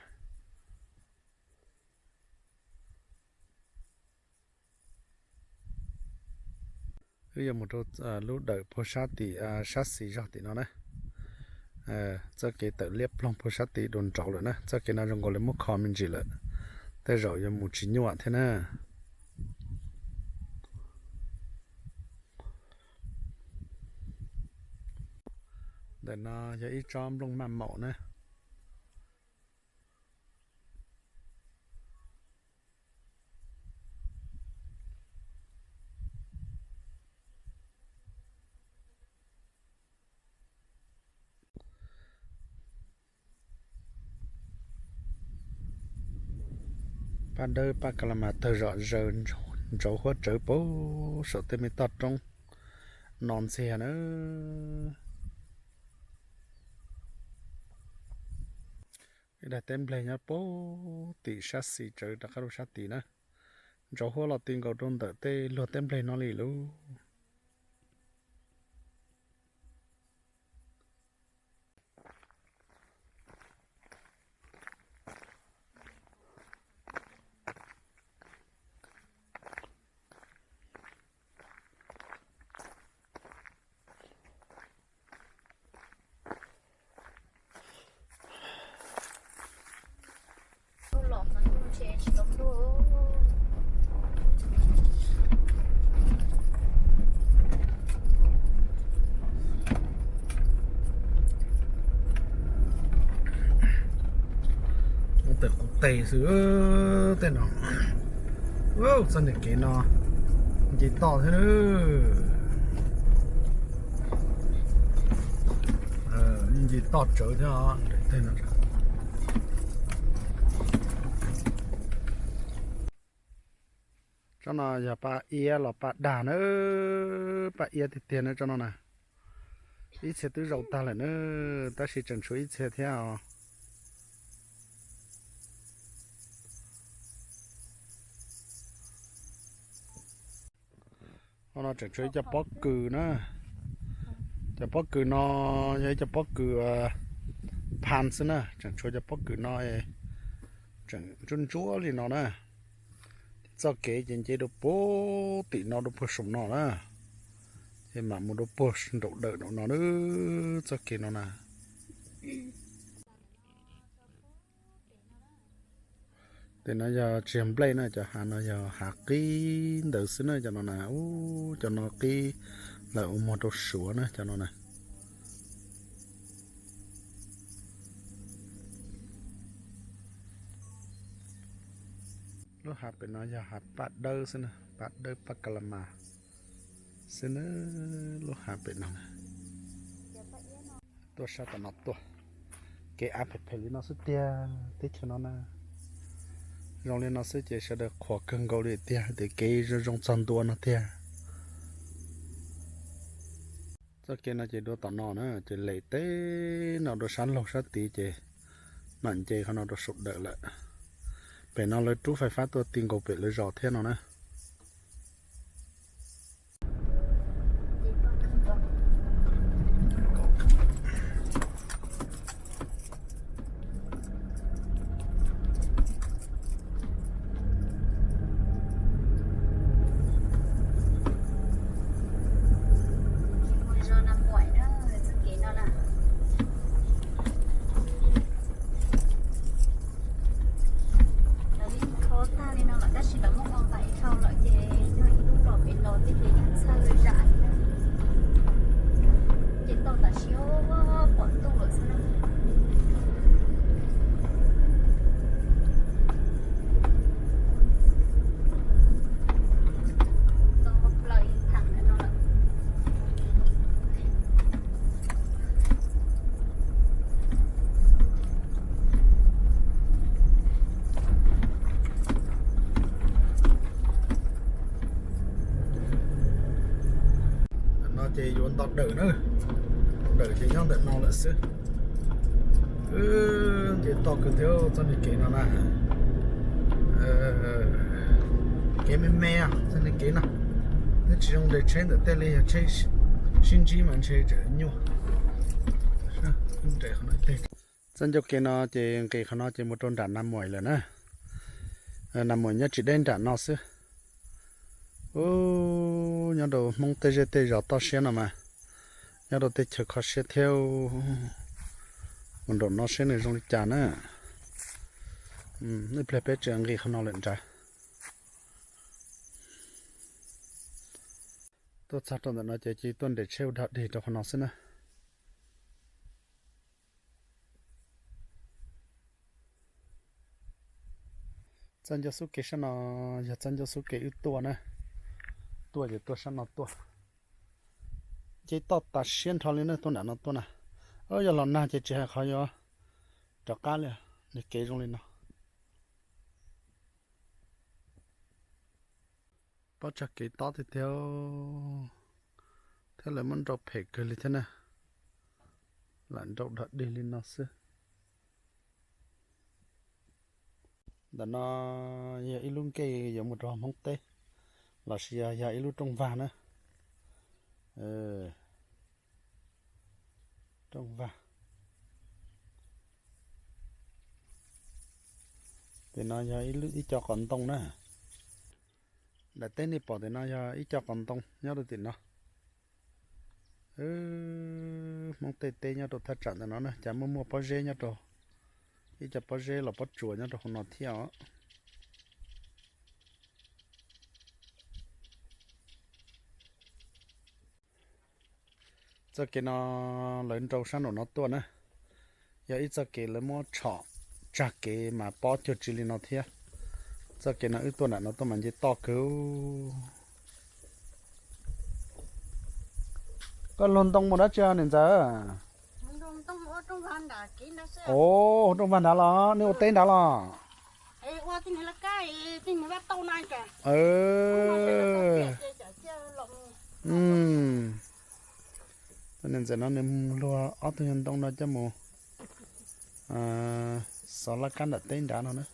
Wb yuav mus rau lub dawm puag sab tim, sab xis zog tim no na. Txoj kev tawm liab ploog puag sab tim dua nraud lawm na. Txoj kev no zoo nkaus li muab kho me ntsis lawm, tej zaum yuav mus tsis nyuaj thiab na. Ntawm no yog ib tsob nplooj maj maum na. Paj dawb paj ka la mas tawg zom zaws ntsauv huab tsawv puag saum tej me toj roob no ntxiag na. Ib daim teb nplej nyob puag tim sab xis tsawv rov qab rau sab tid na. Ntsauv huab los ti nkaus rau ntawm tej luag teb nplej no li lauj. Mus tawm qub teg xwb tej no. Txoj niag kev no nce toj thiab na. Nce toj tsawv thiab os. Tsob no yog paj iab los paj dag na, paj iab tiag tiag na tsob no na. Ib txhia twb zaum tag lawm na, tab sis tseem tshuav ib txhia thiab os. Hauv no tseem tshuav ib co pob kws na. Cov pob kws no yog ib co pob kws phan xwb na, tseem tshuav cov pob kws no tseem ntsuab ntsuab li no na. Txoj kev ces nce dua puag tim no dua puag saum no na, ces mam mus dua puag nraum dawm no na, txoj kev no na. Tej no yog tsis yog nplej na, cov hav no yog hav qib ntawd xwb na, cov no na, ub, cov no qib lawm ua muag rau Suav na, cov no na. Lub hav pem no yog hav paj dawb xwb na, paj dawb paj ka la mas xwb na, lub hav pem no na. Tuaj sab tom no tuaj, kev av phem phem li no xwb tiag, teb chaws no na. Zoo li no xwb ces sawv daws qhuas kawg nkaus li tiag, tias kev zoo zoo txog ntua no tiag. Txoj kev no ces dua tom no na, ces lem teb no dua sab laug sab tid ces mam nce qhov no rau saum dawm lawm. Pem no lawv rub fais fab tuaj ti nkaus pem lawv zos thiab no na. Lawv yeej kho tag li no lawm tab sis lawv muab ua npaim dhau lawm ces yog ib lub los pem los tib pliag yeej txhawj zam li na. Ces tau tam sim pom ntuj lawm xwb na. Tau plaws ib thaj no lawm. Ntawm no ces yuav nto dawm na, dawm ces nyob ntawm no lawm xwb. Nce toj kawg thiab txoj niag kev no na. Kev me me txoj niag kev no, twb tsis zoo nres tsheb ntawm tej li, yog tsheb sib ntsib mas ntshe tseem nyuaj. Txoj ncauj kev no ces nqis qhov no ces mus rau nram Nas Muim lawm na. Nas Muim nyob tsis deb nram no xwb. Ub, Nyob rau Hmoob tej zej tej zos toj siab no mas nyob rau tej chaw kho siab thiab. Mus nraum no seb nws zoo li cas na. Ib pliag peb tseem nqis qhov no lawm nrad. Tuaj txog rau ntawm no ces cia tuaj nres tsheb ua dog dig rau qhov no xwb na. Txoj ncauj xub kev sab no yog txoj ncauj xub kev wb tuaj na. Tuaj ces tuaj sab no tuaj. Nce toj tas siab nrho li na, tuaj nram no tuaj na. Yog los nag ces tsis hais qhov yuav rov qab li, nws kev zoo li no. Pob tsag kev tob tiag tiag, thiab lawv muab nrau phem kawg li thiab na. Lam nrau dog dig li no xwb. Ntawm no yog ib lub nkej yuav mus rau Hmoob teb, los sis yog, yog ib lub rooj vag na. Rooj vag. Tim no yog ib co qos ntoo na. Daim teb nej pom tim no yog ib co qos ntoo nyob rau tim no. Hmoob tej teb nyob rau thaj tsam ntawm no na, cas muaj muaj pob zeb nyob rau, ib co pob zeb los pob tsuas nyob rau hauv no thiab os. Txoj kev no lawv nrau sab nraum no tuaj na, yog ib txoj kev lawv muab tshom tsag kev mas pob cuag tsi li no thiab. Txoj kev no wb tuaj nram no tuaj mas nce toj kawg. Koj luag ntoo mus dab tsi niam ntxawm? Ua rooj vag nrad los nej ua teb nrad los? Niam ntxawm no nws luag ob tug nyuag ntoo no coj mus xov laj kab nram teb nrad no na.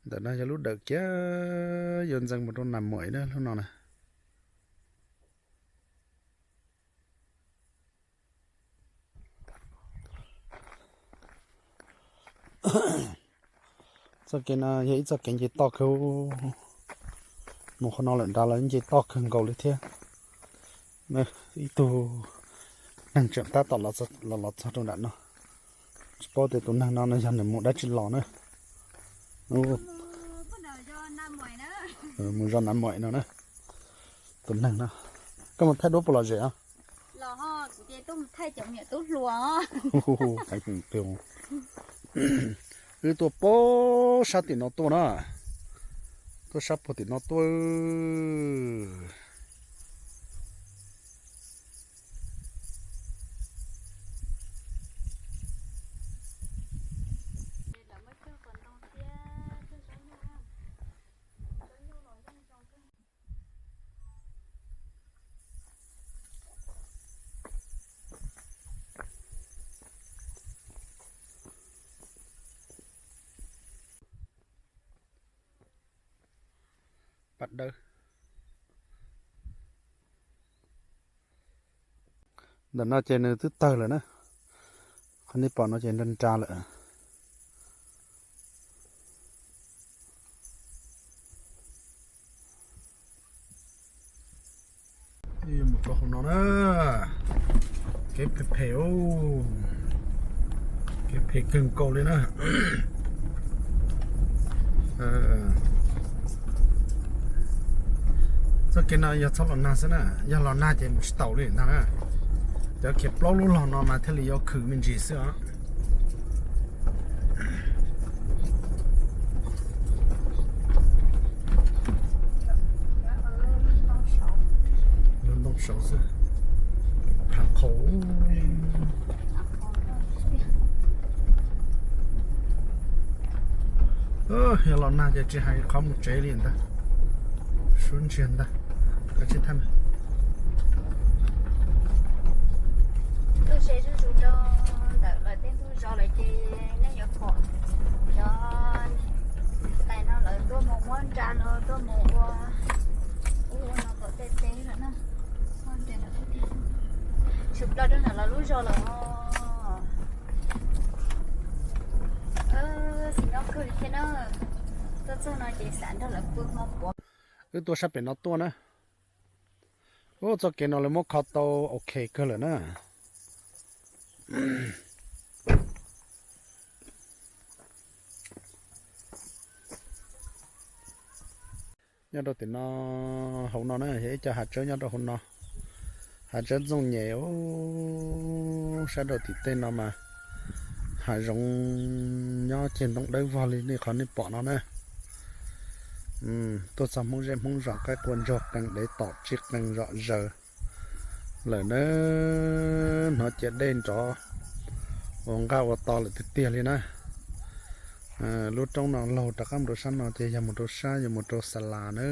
Ntawm no yog lub dawm kiag yuav ntxeev mus rau Nas Muam na, lub no na. Txoj kev no yog ib txoj kev nce toj kawg, mus qhov no lawm nrad los nce toj kawg nkaus li thiab. Ib tug neeg tseem tab tom los, los txog rau nram no, tsis paub tias tus neeg no no yog nws mus dab tsi los na. Mus zos Nas Muam no na, tus neeg no. Koj mus thaij duab puas lom zem os? Wb tuaj puag sab tim no tuaj na, tuaj sab puag tim no tuaj. Paj dawb. Ntawm no ces nws twb tawg lawm na. Qhov nej pom no ces nra nra lawm. Mus rau hauv no na, kev phem phem, kev phem kawg nkaus li na. Txoj kev no yog txhob los nag xwb na, yog los nag ces mus tsis taus li ntag na. Cov khiav plaub lub los no mas thiaj li yuav khwm me ntsis xwb os. Ntoo saud xwb, phav qhau. Yog los nag ces tsis hais qhov mus tsev li ntag, suab ntsiag ntag. Koj tsis thaij. Tuaj se zuj zus rau ntawm lawv tej ntug zos lawm ces nej yuav pom cov tais no lawv tuaj mus muab nra los tuaj mus ua ub ua no kom tej teb lawm na. Tshwm plaws rau ntawm lawv lub zos lawm os. Kawg li thiab na, tuaj txog no ces xav nrog lawv pw hmo puav. Wb tuaj sab pem no tuaj na. Ub, txoj kev no lawv muab kho tau ok kawg lawm na. Nyob rau tim no, hauv no na yog ib co hav tsawb nyob rau hauv no. Hav tsawb ntxooj nyem ub, sab rau tim tej no mas hav zoov nyob ceg ntoo dawb vog li nej qhov nej pom no na. Tuaj txog Hmoob zej Hmoob zos qaib qua ntsuag qees dev tom tsij qees zom zaws lawm na. Hnov cia dej nrov ua nqaj ua to lawm tiag tiag li na. Lub roob no laug rov qab mus rau sab no ces yog mus rau sab, yog mus rau Xa Las na.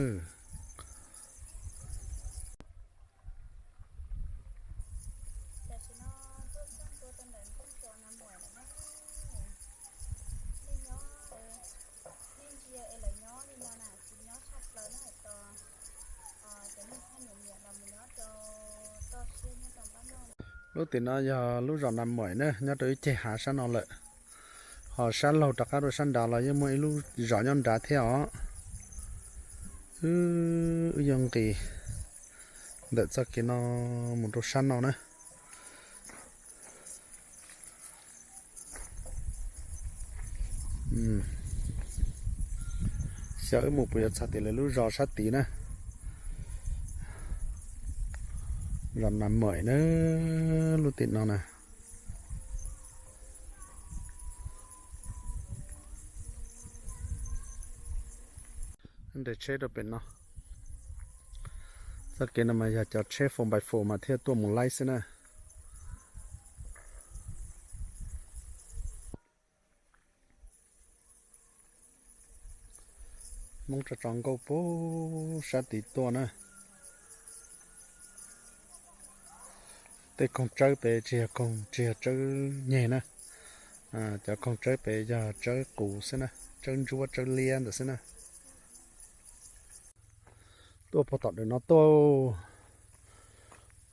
Lub tim no yog lub zos Nas Mawm na, nyob rau ib ceg hav sab no lawm. Ho sab laug rov qab rau sab nrad los yeej muaj ib lub zos nyob nrad thiab os. Wb yuav nqis ntawm txoj kev no mus rau sab no na. Xyov wb mus puas yuav txog tim lawv lub zos sab tid na. Zos Nas Mawm na, lub tim no na. Nres tsheb rau pem no. Txoj kev no mas yog cov tsheb four by four mas thiaj tuaj mus laib xwb na. Hmoob tso tso nkauj puag sab tid tuaj na. Tej koog tsawb pem tsis yog koog, tsis yog tsawb nyeg na. Cov koog tsawb pem yog tsawb qus xwb na, tsawb ntsuab tsawb liab ntawd xwb na. Tuaj puag tom ntawm no tuaj,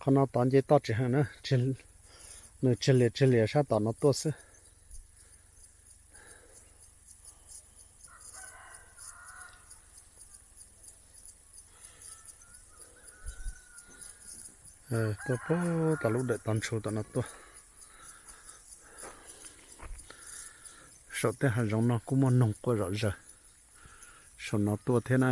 qhov no tod nce toj tsis heev na, nws tsig lias tsig lias sab tom no tuaj xwb. Tuaj puag tom lub dawm tov ntshu tom no tuaj. Saum tej hav zoov no kuj muaj noog quaj zom zaws saum no tuaj thiab na.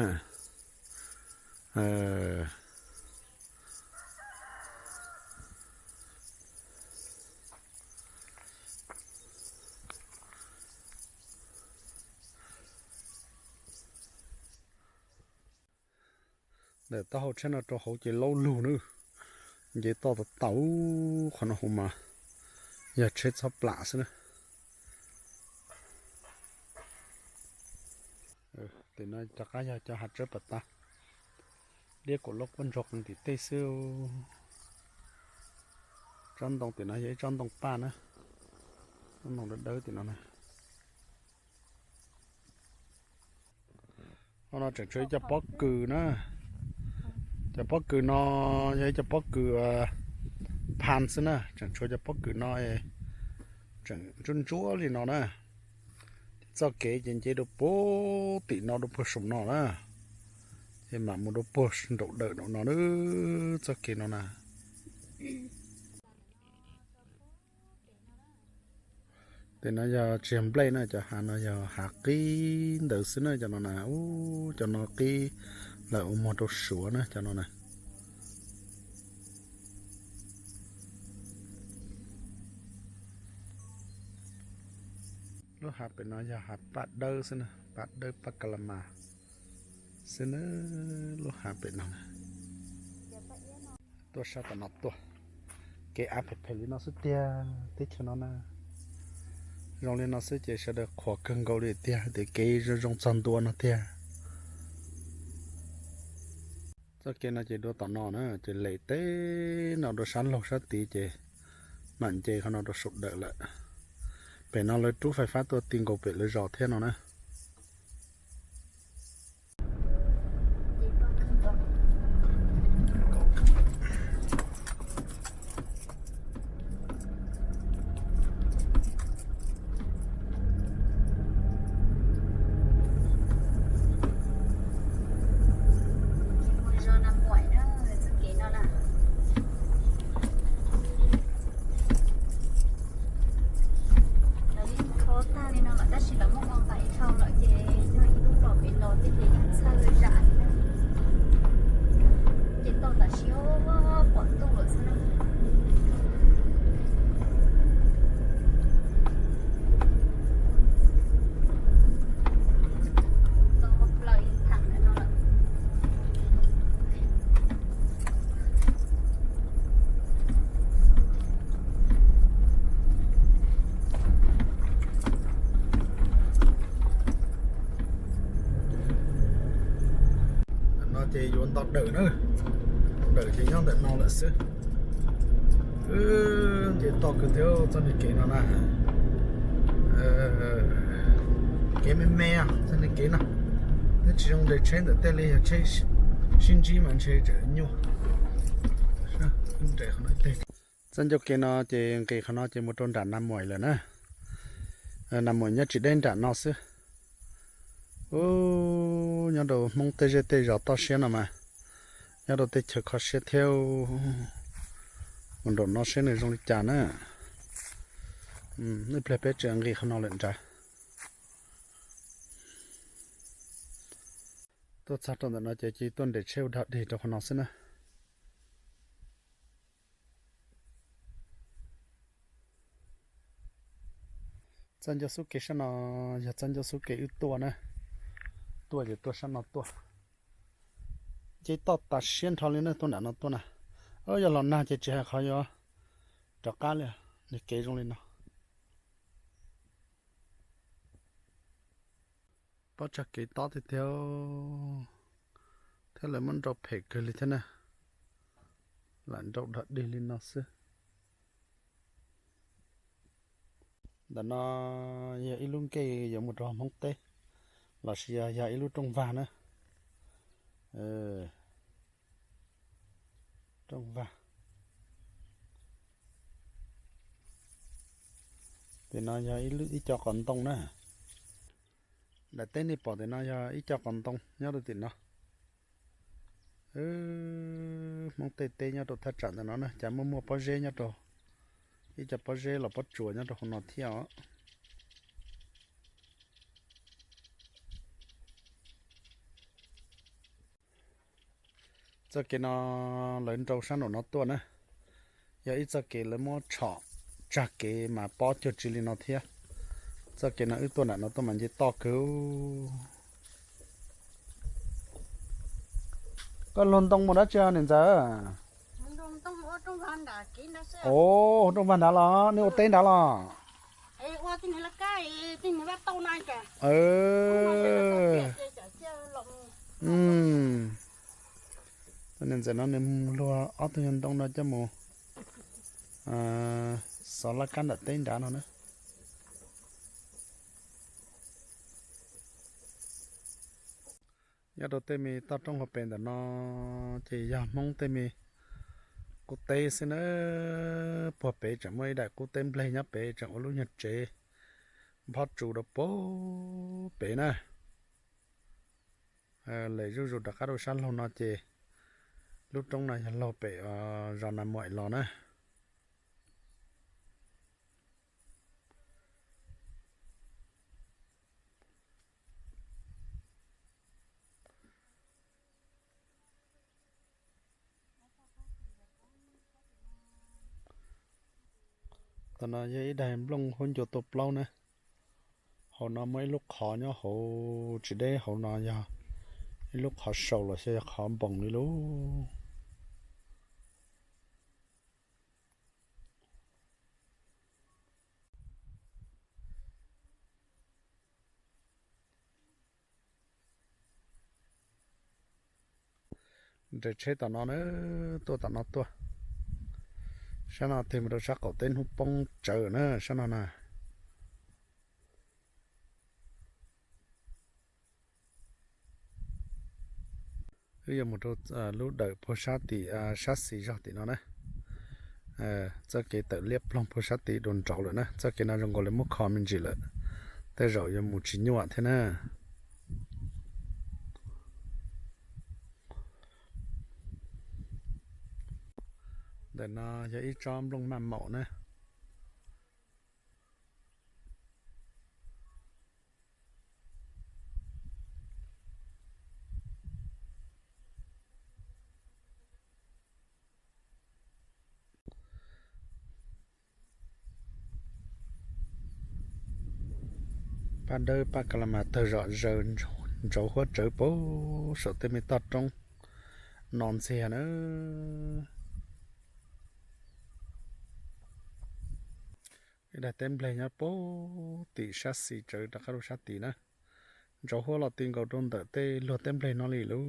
Ntawm taub hau tsheb no rau hauv ces laub lug na. Nce toj tau tau, qhov no hauv mas yog tsheb txhob plam xwb na. Tim no rov qab yog cov hav tsawb pas tas, liab kaum loj quaj ntsuag qees tim tej xwb. Tsob ntoo tim no yog ib tsob ntoo paj na, tsob ntoo dawb dawb tim no na. Hauv no tseem tshuav ib co pob kws na. Cov pob kws no yog ib co pob kws phan xwb na, tseem tshuav cov pob kws no tseem ntsuab ntsuab li no na. Txoj kev ces nce rau puag tim no rau puag saum no na, ces mam mus rau puag nraum dawm no na, txoj kev no na. Tim no yog tsis yog nplej na, cov hav no yog hav qib ntawd xwb na, cov no na, ub, cov no qib lawm ua muag rau Suav na, cov no na. Lub hav pem no yog hav paj dawb xwb na, paj dawb paj ka la mas xwb na, lub hav pem no na. Tuaj sab tom no tuaj, kev av phem phem li no xwb tiag, teb chaws no na. Zoo li no xwb ces sawv daws qhuas kawg nkaus li tiag, tias kev zoo zoo txog ntua no tiag. Txoj kev no ces dua tom no na, ces lem teb no rau sab laug sab tid ces mam nce qhov no rau saum dawm lawm. Pem no lawv rub fais fab tuaj ti nkaus pem lawv zos thiab no na. Ces yuav nto dawm na, dawm ces nyob ntawm no lawm xwb. Nce toj kawg thiab txoj niag kev no na. Kev me me txoj niag kev no, twb tsis zoo nres tsheb ntawm tej li, yog tsheb sib ntsib mas ntshe tseem nyuaj. Txoj ncauj kev no ces nqis qhov no ces mus rau nram Nas Muim lawm na. Nas Muim nyob tsis deb nram no xwb. Ub, nyob rau Hmoob tej zej tej zos toj siab no mas, nyob rau tej chaw kho siab thiab. Mus nraum no seb nws zoo li cas na. Ib pliag peb tseem nqis qhov no lawm nrad. Tuaj txog rau ntawm no ces cia tuaj nres tsheb ua dog dig rau qhov no xwb na. Txoj ncauj xub kev sab no yog txoj ncauj xub kev wb tuaj na. Tuaj ces tuaj sab no tuaj. Nce toj tas siab nrho li na, tuaj nram no tuaj na. Yog los nag ces tsis hais qhov yuav rov qab li, nws kev zoo li no. Pob tsag kev tob tiag tiag, thiab lawv muab nrau phem kawg li thiab na. Lam nrau dog dig li no xwb. Ntawm no yog ib lub nkej yuav mus rau Hmoob teb, los sis yog, yog ib lub rooj vag na. Rooj vag. Tim no yog ib co qos ntoo na. Daim teb nej pom tim no yog ib co qos ntoo nyob rau tim no. Hmoob tej teb nyob rau thaj tsam ntawm no na, cas muaj muaj pob zeb nyob rau, ib co pob zeb los pob tsuas nyob rau hauv no thiab os. Txoj kev no lawv nrau sab nraum no tuaj na, yog ib txoj kev lawv muab tshom tsag kev mas pob cuag tsi li no thiab. Txoj kev no wb tuaj nram no tuaj mas nce toj kawg. Koj luag ntoo mus dab tsi niam ntxawm? Ov, rooj vag nrad los nej ua teb nrad los? Niam ntxawm no nws luag ob tug nyuag ntoo no coj mus xov laj kab nram teb nrad no na. Nyob rau tej me toj roob hauv pes ntawm no ces yog Hmoob tej me qub teb xwb na. Puag pem tseem muaj ib daim qub teb npleg nyob pem tseem ua lub nyuag tsev nphob tsu rau puag pem na. Lem zuj zus rov qab rau sab laug no ces lub roob no yog laug pem zos Nas Muim los na. Tam no yog ib daig nplooj huab ncua tua plaub na. Hauv no muaj ib lub qhov nyob hauv tsis deb hauv no yog ib lub qhov saus los xyov yog qhov npoos li lub. Nres tsheb tom no na, tuaj tom no tuaj. Sab no tig mus rau sab qaum teb hnub poob tsawv na, sab no na. Wb yuav mus rau lub dawm puag sab tim sab xis zog tim no na. Txoj kev tawm liab ploog puag sab tid dua nraud lawm na, txoj kev no zoo nkaus li muab kho me ntsis lawm, tej zaum yuav mus tsis nyuaj thiab na. Ntawm no yog ib tsob nplooj maj maum na. Paj dawb paj ka la mas tawg zom zaws ntsauv huab tsawv puag saum tej me toj roob no ntxiag na. Ib daig teb npleg nyob puag tim sab xis tsawv rov qab rau sab tid na. Ntsauv huab los ti nkaus rau ntawm tej luag teb npleg no li lauj.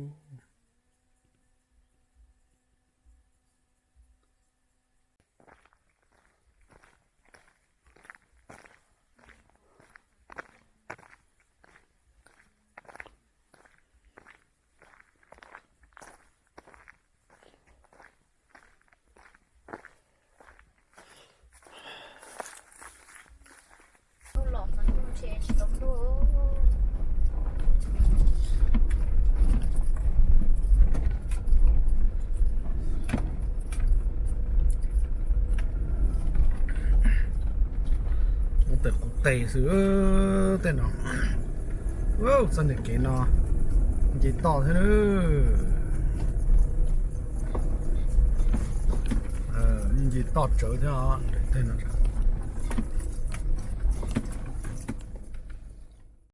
Tes xwb tej no. Txoj niag kev no nce toj thiab. Nce toj tsawv thiab os.